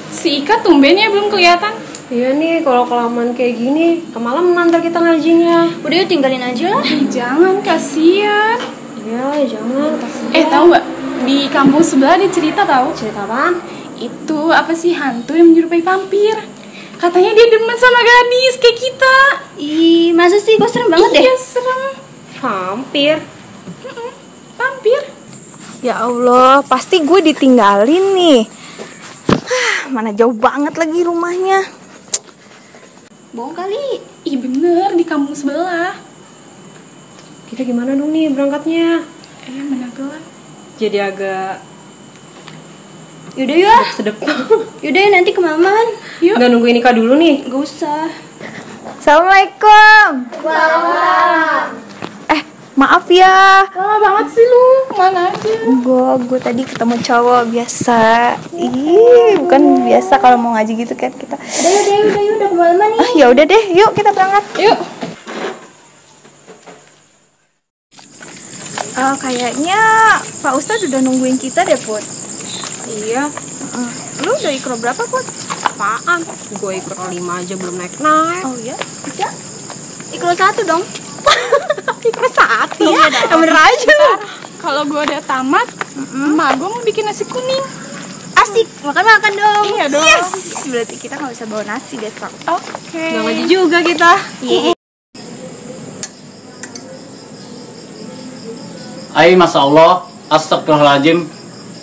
Si Ika tumben ya belum kelihatan. Iya nih, kalau kelamaan kayak gini, kemalaman ntar kita ngajinya. Udah yuk tinggalin aja lah. Jangan, kasihan. Iya, jangan, kasihan. Tahu nggak? Di kampung sebelah ada cerita tahu? Cerita apaan? Itu apa sih hantu yang menyerupai vampir? Katanya dia demen sama gadis kayak kita. Ih, masa sih? Kok serem banget deh? Iya, serem. Vampir. Vampir. Ya Allah, pasti gue ditinggalin nih. Mana jauh banget lagi rumahnya. Bohong kali. Ih bener, di kampung sebelah. Kita gimana dong nih berangkatnya? Mana gelap. Jadi agak Yaudah ya. sedep. Yaudah ya, nanti kemalaman. Yuk. Nggak nungguin nikah dulu nih. Gak usah. Assalamualaikum. Maaf ya. Lama banget sih lu, kemana aja? Gue tadi ketemu cowok biasa. Bukan biasa kalau mau ngaji gitu kan kita. Udah kemalaman nih. Ya udah deh, yuk kita berangkat. Yuk. Kayaknya Pak Ustadz udah nungguin kita deh, Put. Iya. Lu udah ikro berapa, Put? Apaan? Gue ikut 5 aja belum naik-naik. Oh ya? Udah. Ikro 1 dong. Ikut 1? Iya dong. Yang bener aja lu. Kalau gue udah tamat, emak gue mau bikin nasi kuning. Asik, makan dong. Iya dong. Yes, berarti kita nggak bisa bawa nasi besok. Oke. Nggak ngaji juga kita. Ay, Masya Allah, astagfirullahaladzim.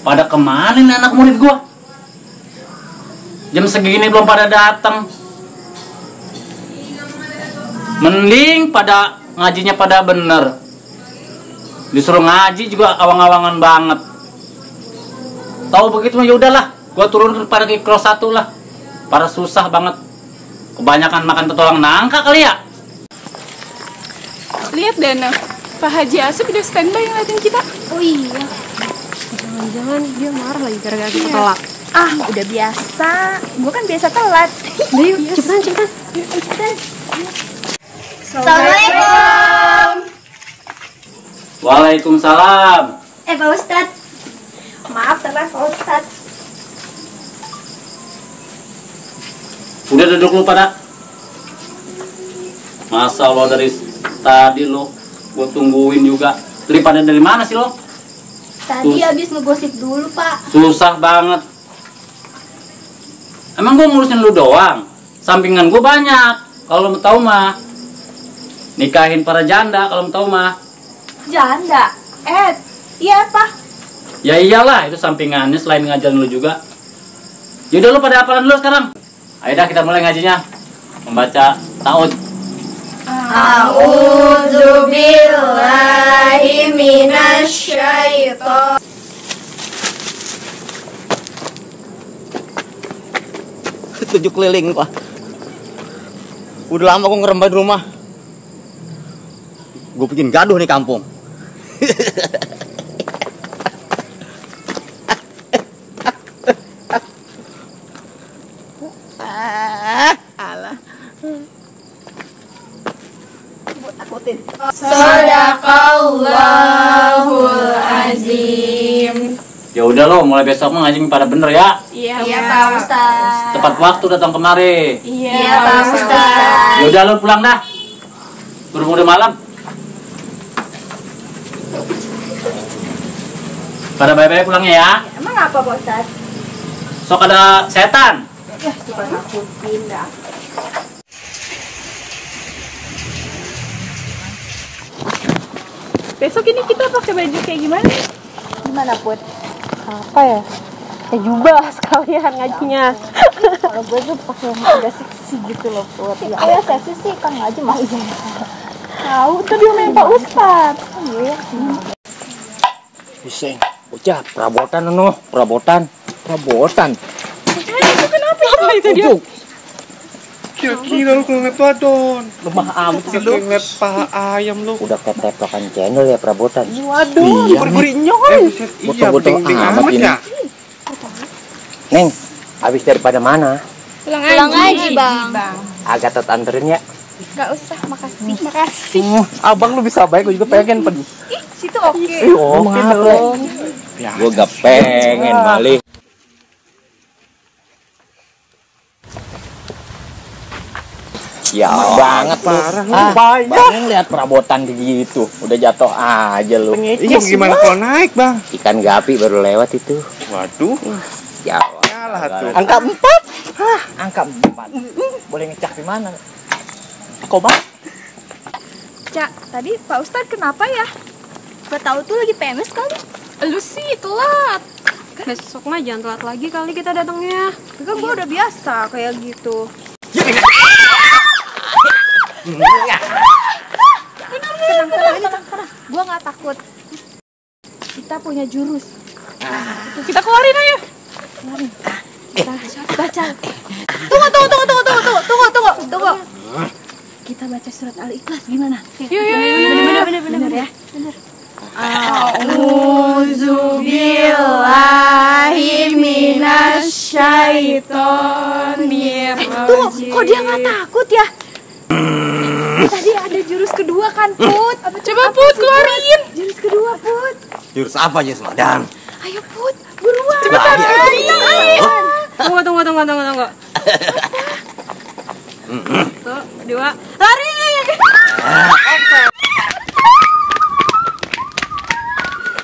Pada kemana nih anak murid gua? Jam segini belum pada datang. Mending pada ngajinya pada bener. Disuruh ngaji juga awang-awangan banget. Tahu begitu mah yaudahlah, gua turun pada ke kelas 1 lah. Pada susah banget. Kebanyakan makan petualang nangka kali ya. Lihat Dana, Pak Haji Asep udah standby ngeliatin kita. Oh iya. Jangan-jangan dia marah lagi gara-gara kita telat. Udah biasa. Gue kan biasa telat. Udah yuk, cepetan. Assalamualaikum. Waalaikumsalam. Pak Ustadz. Maaf telat Pak Ustadz. Udah duduk lu pada. Masa Allah dari tadi lo gue tungguin juga. Daripada dari mana sih lo? Tadi habis ngegosip dulu Pak. Susah banget. Emang gue ngurusin lu doang? Sampingan gue banyak. Kalau mau tahu mah nikahin para janda kalau mau tahu mah. Janda. Iya Pak. Ya iyalah, itu sampingannya selain ngajarin lu juga. Yaudah lu pada hafalan dulu sekarang. Ayo dah kita mulai ngajinya. Membaca ta'ud. A'udzu billahi minasyaitonir. Tujuh keliling Pak. Udah lama aku ngerembah di rumah. Gue bikin gaduh nih kampung. Alah. Shadaqallahul azim. Ya udah lo, mulai besok mah ngaji pada bener ya. Iya Pak Ustadz. Tepat waktu datang kemari. Iya Pak Ustadz. Ya udah lo pulang dah. Berumur udah malam. Pada bye-bye pulangnya ya. Emang apa Pak Ustadz? Sok ada setan. Ya suka nakutin dah. Besok ini kita pakai baju kayak gimana? Gimana, Put? Apa ya? Ya jubah sekalian ngajinya. Kalau gue tuh pakai yang agak seksi gitu loh, Put. Ya, kayak seksi sih kan ngaji mah iya. Tahu tuh dia main Pak Ustadz. Iya. Bising. Bocah, perabotan perabotan. Itu kenapa itu dia? Kira-kira lu kalau ngeliat badon Lemah amat sih lu ngeliat paha ayam lu. Udah ketepakan channel ya perabotan. Waduh, Beri nyol. Iya, Botol-botol penting amat ini. ya. Neng, habis daripada mana? pulang aja bang. Agak anterin ya. Gak usah, makasih. Makasih. Abang lu bisa baik, gue juga pengen pergi. Situ oke. Oke dong. Gue gak pengen balik. Ya banget lu. Bang lihat perabotan begitu, udah jatuh aja lu. Iya gimana kalau naik bang? Ikan gapi baru lewat itu. Waduh. Ya Kalah tuh. angka 4. Angka 4. Boleh ngecak di mana? Kok bang? Cak, tadi Pak Ustadz kenapa ya? Gak tahu tuh lagi PMS kali. Lu sih telat. Besok mah jangan telat lagi kali kita datangnya. Tapi kan gue udah biasa kayak gitu. Tenang. Gue gak takut. Kita punya jurus. Kita keluarin ayo. Kita baca. Tunggu. Kita baca surat Al-Ikhlas gimana? Yuk. Bener ya? Tunggu, kok dia nggak takut ya? Tadi ada jurus kedua kan, Put? Coba Put keluarin. Jurus kedua, Put. Jurus apa Jurus Madang? Ayo, Put, buruan. Cepetan. Tunggu. Tuh, 2. Lari.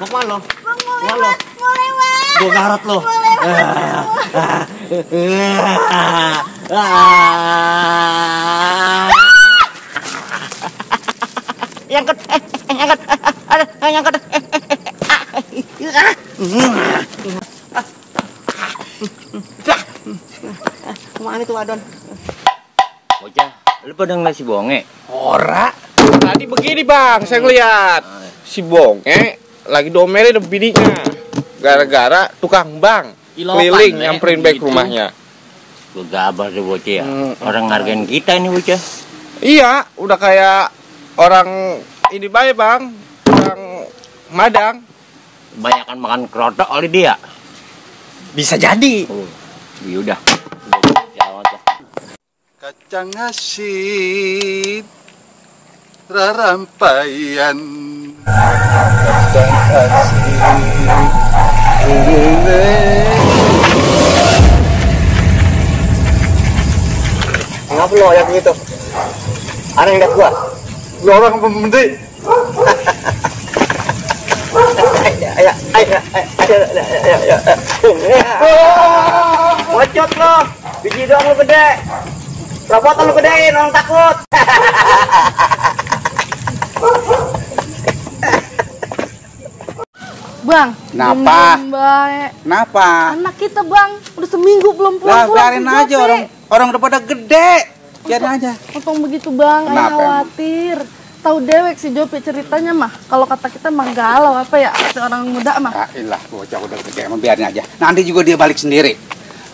Mau kemana lo? Mau lewat. Gue garot lo. Kemana tuh Adon? Bocah, lu pada ngeliat si Bonge? Ora. Tadi begini bang, saya ngeliat si Bonge lagi domelin bininya. Gara-gara tukang bank keliling nyamperin baik rumahnya. Gue gabar tuh bocah ya. Orang ngargain kita ini bocah. Iya, udah kayak orang ini baik bang, orang Madang. Banyakan makan kerotok oleh dia. Bisa jadi. Oh, yaudah. Kacang asin rarampaian kacang Kenapa lo yang gitu? Ada yang lihat gua? lu orang pembendi. Bocot lo, biji doang lo gede. Perabotan lo gedein, orang takut. Bang. Kenapa? Baik. Kenapa? Anak kita bang, udah seminggu belum Lah pulang-pulang. biarin aja orang udah pada gede. Biarin aja. Untung begitu bang, ayah Kenapa, khawatir. Tahu dewek si Jopi ceritanya mah. Kalau kata kita mah galau apa ya, seorang muda mah. Ah, ilah, bocah udah gede, emang biarin aja. Nanti juga dia balik sendiri.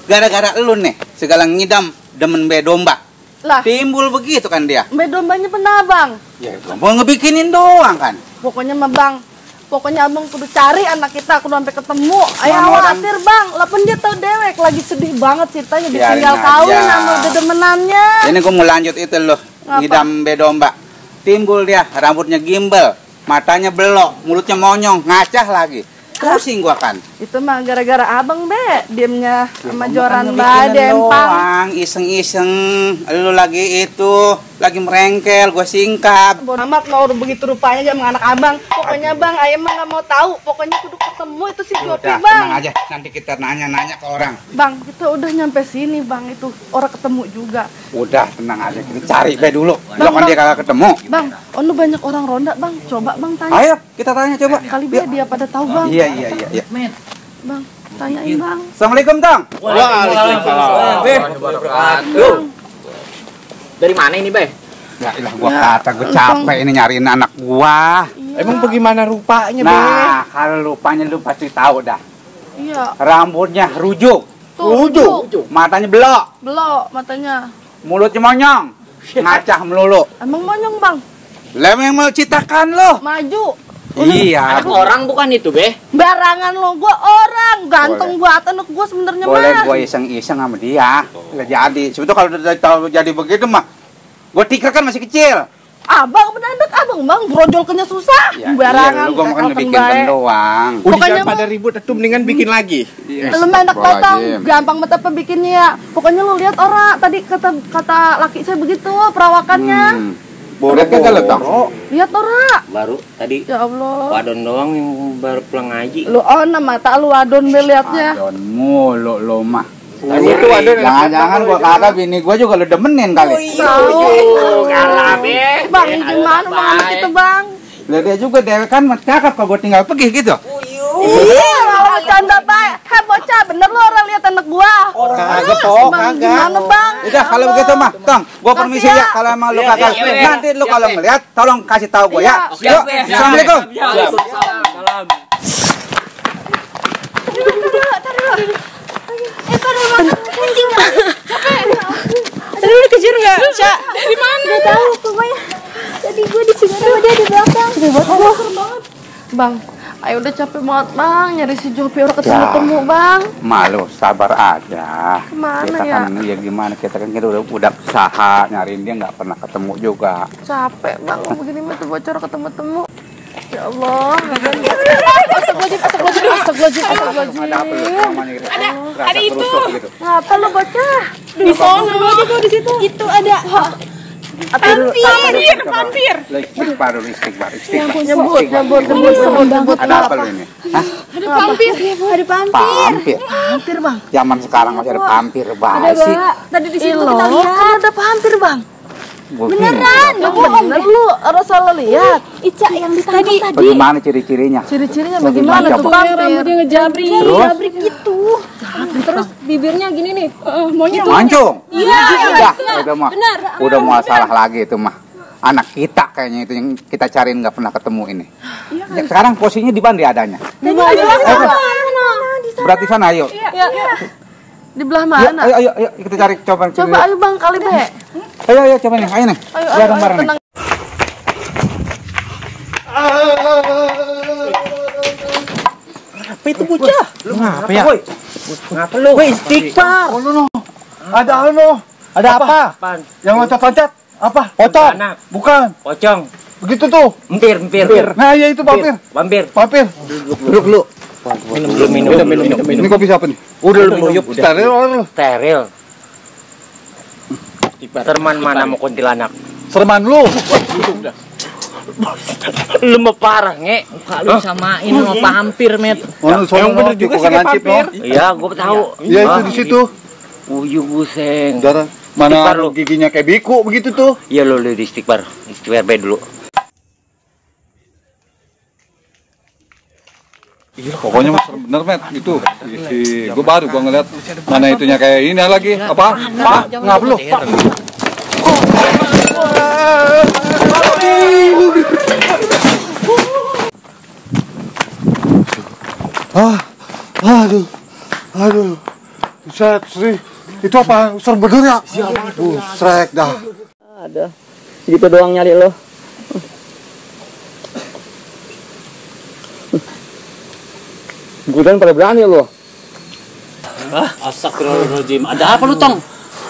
Gara-gara lu nih, segala ngidam, demen be domba. Lah, Timbul begitu kan dia. mbak dombanya pernah bang. Ya, mau ngebikinin doang kan. Pokoknya mah bang, pokoknya abang kudu cari anak kita, kudu sampai ketemu. Ayah Mana khawatir bang, lapun dia tahu dewek, lagi sedih banget ceritanya. Biarin Ditinggal aja. kawin sama dedemenannya. Ini gua mau lanjut itu loh, Ngapa? ngidam be domba. Timbul dia, rambutnya gimbal, matanya belok, mulutnya monyong, ngacah lagi. Pusing gua kan. Itu mah gara-gara abang be, diemnya sama joran badempang. Doang, iseng-iseng. Lu lagi itu, lagi merengkel, gua singkap. Bodoh amat mau begitu rupanya sama anak abang. Pokoknya bang, ayah mah nggak mau tahu. Pokoknya kudu ketemu itu si Jopi Udah, bang. tenang aja. Nanti kita nanya-nanya ke orang. Bang, kita udah nyampe sini bang, itu orang ketemu juga. Udah, tenang aja. Kita cari be dulu. Bang, Kalau kan bang. dia kagak ketemu. Bang, ono banyak orang ronda bang. Coba bang tanya. Ayo, kita tanya coba. Kali dia pada tahu bang. Iya. Bang, tanyain bang. Assalamualaikum, Tong. Waalaikumsalam. Dari mana ini, Be? Ya ilah, gua kata gua capek ini nyariin anak gua. Emang bagaimana rupanya, Nah, kalau lupanya lu pasti tahu dah. Iya. Rambutnya rujuk, Tuh, rujuk. matanya belok, Belok matanya. mulutnya monyong, ngacah melulu. Emang monyong bang? Lem yang mau citakan lo. Maju. Iya. Orang bukan itu, Be? Barangan lo, gua orang. Ganteng buat anak gua sebenarnya Boleh mah. gua iseng-iseng sama dia. Nggak jadi. Sebetulnya kalau udah tahu jadi begitu mah, gua tikar kan masih kecil. Abang mendadak bang brojolkannya susah. Barangan. Lu gua makan bikin doang. Udah jangan pada ribut, atuh mendingan bikin lagi. Lu enak batang, gampang banget bikinnya ya. Pokoknya lu lihat ora tadi kata laki saya begitu perawakannya. Boleh kagak lu, Tong? Lihat ora? Baru tadi Ya Allah. wadon doang yang baru pulang ngaji. Lu mata lu adon be liatnya. Adon mulu lo mah. Tadi itu ada Jangan-jangan gua kagak bini gua juga lu demenin kali. Kalah be. Bang, gimana bang anak itu bang? Lah dia juga dewek kan cakep kalau gua tinggal pergi gitu. Iya, malah canda baik. Heh bocah, bener lu orang lihat anak gua. Kagak toh, Bang, kagak. gimana bang? Udah kalau begitu mah, Tong, gua permisi Makasih ya ya. kalau emang lu kagak. Nanti lu kalau ngeliat tolong kasih tahu gua ya. Siap. Yuk, Assalamualaikum. Tadi lu dikejar nggak, Cak? Dari mana? Gak tahu pokoknya. Tadi gua di sini sama dia di belakang. Bang, ayo udah capek banget bang, nyari si Jopi orang ketemu bang. Malu, sabar aja. Kemana kita ya? kan ya gimana kita kan kita udah usaha nyariin dia nggak pernah ketemu juga. Capek bang, begini mah tuh bocor ketemu-temu. Ya Allah. Astagfirullahaladzim. Ada apa lu? Namanya gitu. Ada itu. Gitu. Ngapa lu bocah? Di sono. Di situ. Itu ada. Pampir. Istighfar. Nyebut. Ada apa lu ini? Hah? Ada pampir. Pampir. Pampir bang. Zaman sekarang masih ada pampir basi. Tadi di situ kita lihat. Kan ada pampir bang. Beneran? Gak bohong lu, orang salah lihat. Ica yang ditangkap tadi. Bagaimana ciri-cirinya? Ciri-cirinya bagaimana tuh pampir? Rambutnya ngejabrik. Terus? gitu. Terus bibirnya gini nih. Monyet. Mancung? Iya. Udah mah. Udah mau salah lagi itu mah. Anak kita kayaknya itu yang kita cariin nggak pernah ketemu ini. Ya, sekarang posisinya di mana dia adanya? Berarti sana ayo. Di belah Yuk, mana? ayo kita cari coba. Coba ayo bang kali be. Ayo coba nih, ayo nih. Bareng-bareng nih. tenang. Apa itu bocah? Lu ngapa ya? Ngapa lu? Woi, istighfar. Ada ada apa? Yang loncat-loncat apa? Pocong? Bukan. Pocong. Begitu tuh. Empir. Nah, ya itu pampir. Vampir. Pampir. Duduk lu. Minum. Ini kopi siapa nih? Udah lu minum. Steril lu. Steril. Serman mana mau kuntilanak? Serman lu. Lu mau parah, nge. Lu samain sama pampir, Met. Yang bener juga sih pampir. Iya, gua tahu. Iya itu di situ. Uyuh buseng. Darah Istighfar mana lu. giginya kayak biku begitu tuh. Iya lu di istighfar. Istighfar bae dulu. Pokoknya mas bener met itu. Gue baru ngeliat mana itunya kayak ini lagi apa? Pak, ngapa lu? Aduh. Buset, Sri. Itu apa? Usar bener ya? Busrek dah. Ada. Segitu doang nyari lo. Gudan pada berani lo. Astagfirullahaladzim. Ada apa lu, Tong?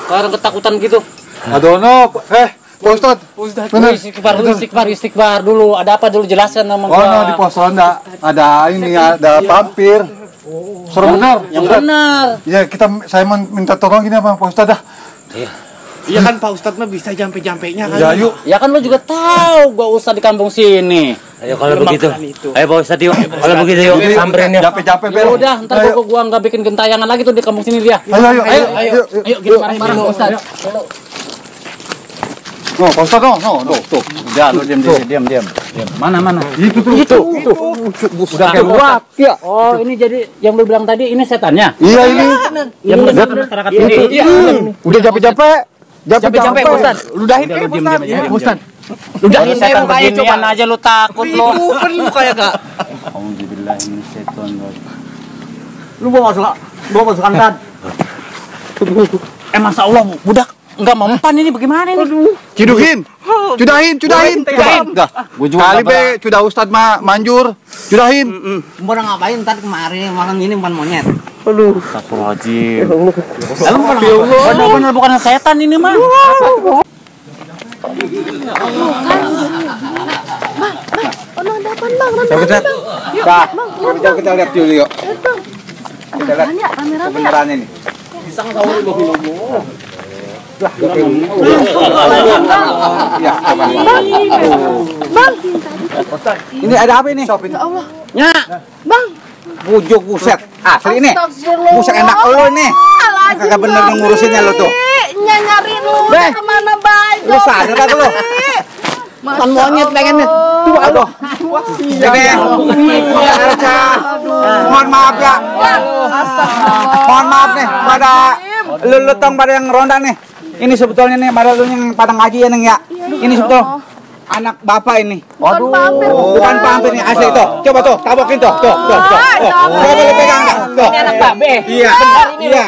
Sekarang ketakutan gitu. Adono, Pak Ustadz. Bener. Istighfar dulu. Ada apa dulu jelasin sama Oh, gua. no, di pos ronda ada ini ada pampir. Serem bener. Yang benar. Ya saya minta tolong gini apa Pak Ustadz dah. Iya kan Pak Ustadz mah bisa jampe-jampenya kan. Ya yuk. Ya kan lu juga tahu gua usah di kampung sini. Ayo kalau begitu. Ayo Pak Ustadz yuk. Kalau begitu yuk samperin yuk. Capek-capek Ya udah, ntar gua nggak bikin gentayangan lagi tuh di kampung sini dia. Ayo. Ayo kita marah-marah Pak Ustadz. No, Pak Ustadz no. Tuh. Udah lu diam. Mana? Itu. Udah kayak gua. Oh, ini jadi yang lu bilang tadi ini setannya. Iya ini. Yang benar masyarakat ini. Iya. Udah capek-capek. Capek-capek Pak Ustadz. Ludahin kayak Pak Ustadz. Udah setan beginian aja lu takut lu. Lu kayak gak. Alhamdulillah ini setan. Lu mau masuk angkat. Masa Allah budak enggak mempan ini bagaimana ini? Cudahin. Dah. Kali be cudah Ustadz mah manjur. Cudahin. Mau ngapain ntar kemarin malam ini bukan monyet. Astagfirullahaladzim. Benar bukan setan ini mah. Oh, ada apaan bang? Coba kita, coba kita lihat dulu yuk. Ada apaan ya? Rame-rame ya? Kebenarannya nih. Ya, Bang, ini ada apa ini? ya Allah. Ya, Bang, bujuk buset. Asli ini. Buset enak lu nih. Kagak bener ngurusinnya lu tuh. nyariin lu udah kemana bang? Lu sadar kagak lu? Kan monyet pengen Tuh, aduh. Ini. Mohon maaf ya. Mohon maaf nih pada lu tong pada yang ronda nih. Ini sebetulnya nih pada lu yang pada ngaji ya Neng ya. Ini sebetulnya anak bapak ini. Waduh. Bukan pampir nih asli tuh. Coba tuh, tabokin tuh. Tuh. Coba lu pegang tuh. Ini anak babe. Iya. Iya.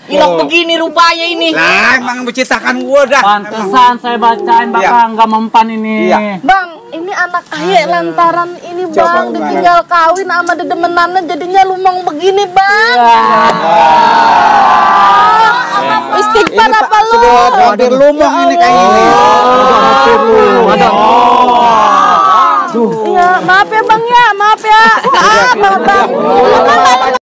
Ilok begini rupanya ini. Lah, emang menciptakan gua dah. Pantesan saya bacain Bapak nggak mempan ini. Iya. Bang, ini anak ayah lantaran ini Coba bang ditinggal kawin sama dedemenannya jadinya lumang begini bang. Istighfar apa lu? Hampir lumang ini kayak ini. Hampir lumang. Iya, maaf ya bang ya, maaf ya. Maaf bang.